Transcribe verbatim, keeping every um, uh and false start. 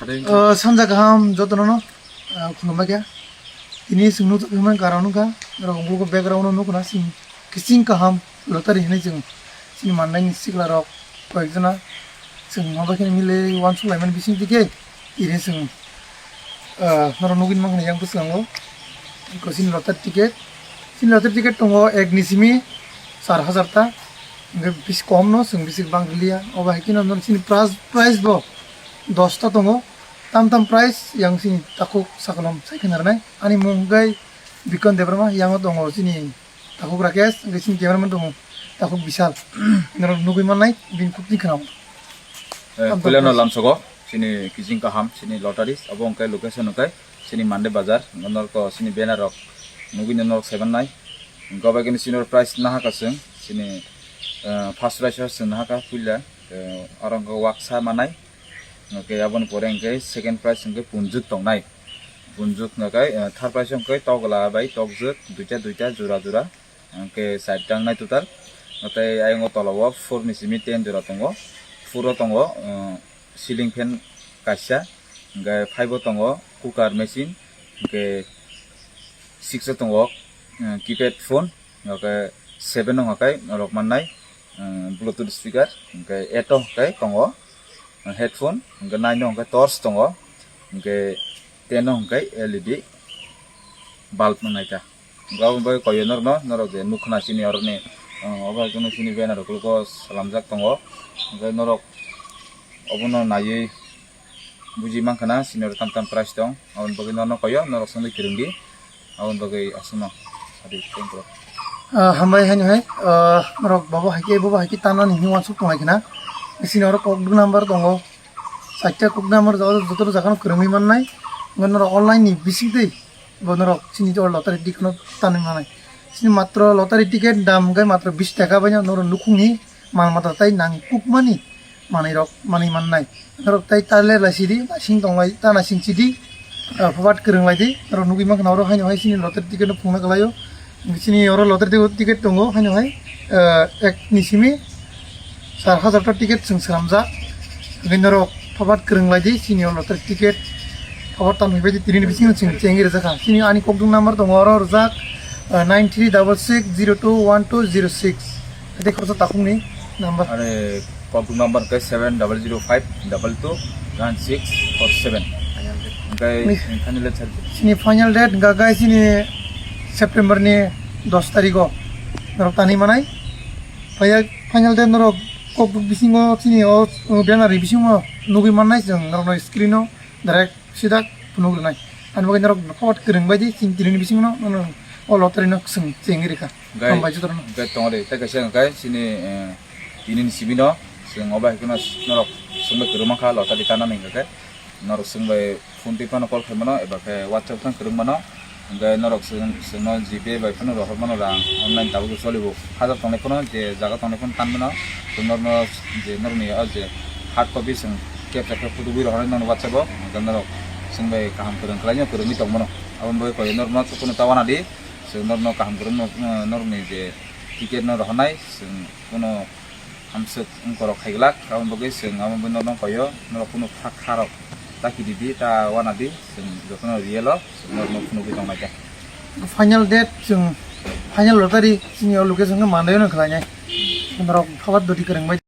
Uh, sanja kaham jotono no, uh, khulumba kya. Ini sung nuk tong karon ka, rong buku background nuk na sing kising kaham lottery hini sung. Sini mandai ni sikla rok, koyek jona sung mabakhe mile wan sulai man bising tike. Ini sung, uh, noro nugin mang yang bus lango. Ko sini lottery ticket. Sini lottery ticket tongo ek ni simi sar hajar ta. Hingke bis kom no sung bisik bang liya. Oba hai kino non sini price, price bo dos ta tongo. Tam tam price yang sini takhuk sakolom sai khe narnai. Ani mung hwnkhe Bikon Debbarma, yang o tongo sini takhuk Rakesh, hwnkhe sini cameraman tongo takhuk Bishal. Norok nugui mannai, bini khuk ni khwnao. Eh, tam tam puilano price. Lamsogo, sini kijing kaham, sini lottery, abo hwnkhe location hwnkhe sini Mande Bazar, norok to sini banner rok nugui norok seven nai. Hwnkhe obo khe sini price nahaka chwng, sini, eh, first price o chwng nahaka puila, eh, oro hwnkhe waksa manai. Hwnkhe aboni pore hwnkhe second prize hwnkhe punjwk tongnai. Punjwk hwnkhe, eh, third prize hwnkhe togla bai tokjwk duita duita jora jora. Hwnkhe char ta wngnai total. Tei ayongo tolao four ni simi ten jora tongo. Four o tongo, eh, ceiling fan kaisa. Hwnkhe five o tongo cooker machine. Hwnkhe six o tongo, eh, keypad phone. Hwnkhe seven o hwnkhe norok mannai, eh, Bluetooth speaker. Hwnkhe eight o hwnkhe tongo, eh, headphone. Hwnkhe nine o hwnkhe torch tongo. Hwnkhe ten o hwnkhe L E D bulb nangnaikha. Hwnkhe aboni bagwi koiyo norokno, norok je nukha na sini oroni, eh, obo hai kheno sini banner rok kulugo swnamjak tongo. Hwnkhe norok obono naiwi buji mankha na sini oro tam tam price tong. Aboni bagwi norokno koiyo, norok swngwi kwrwngdi. Aboni bagwi aswkno sadi thank you. Ah, hambai haino hai, ah, norok babo hai khe, bobo hai khe tanani hinwi uansuk tonglai khna. Sini oro kok duk number tongo. Chaita kok number joto, joto jagano kwrwngwi mannai. Hwnkhe norok online ni bising twi bo norok sini oro lottery ticket no tanwi mannai. Sini matro lottery ticket dam hwnkhe matro bis taka bai norok nukhungni mal mata tai nangkukmani manwi rok manwi mannai. Norok tai ta le lai sidi, naising tong lai, ta naising sidi, ah, phabat kwrwng lai di. Norok nugwi mankha na oro haino hai sini lottery ticket no phungna kwlaio. Sini oro lottery ticket, ticket tongo haino hai, ah, ek ni simi sar hajar ta ticket chwng swnamjak. Hwnkhe norok phabat kwrwng lai di, sini oro lottery ticket phabat tan hwbai di, tini ni bisingo chwng chengwi rwjakha. Sini ani kokdung number tongo oro rwjak, ah, nine three double six zero two one two zero six. Tei khoroksa takhukni number. Are kokdung number khe seven double zero five double two nine six four seven. Hwnkhe ni final date sal. Sini final date hwnkha khe sini September ni dos tarikh o norok tanwi manai. Phaiya final date norok kokduk bisingo sini o, o banner ni bisingo nugwi mannai chwng norokno screen o direct. Sida phunuk rwnai. Ani bagwi norok forward kwrwng bai di, chini tini ni bisingo no, no, no, o lottery no chwng chengwi rwkha. Gai, hambai jotono. Gai tongri, tei kaisa gai chini, eh, tini ni simi no, chwng obo hai kheno norok chwng bai kwrwng mankha lottery tanani hwnkha khe, norok chwng bai phone twi phano call khai mano, eba khe WhatsApp phano kwrwng mano. Hwnkhe norok chwng, chwngno GPay bai phano rohor mano rang, online tabuk cholibo. Hajar tongnai phano je jaga tongnai phano tan mano. Chwng norokno je norokni o je hard copy chwng capture khe photo bui rohornai norokni WhatsApp o. Hwnkhe norok chwng bai kaham kwrwng khlaino kwrwngwi tong mano. Aboni bagwi koi norokno chukhuno ta wana di. Chwng norokno kaham kwrwngno, norokni je ticket no rohornai chwng phano hamswk wngkorok khaiglak, aboni bagwi chwng aboni bagwi norokno koio, norok kunu kha kharok ta kiri di, ta wana di, chwng jotono real o chwng norokno phunugwi tongnai khe. Final date chwng final lottery chini o location khe Monday no khlainai. Norok phabar dodi kwrwng bai.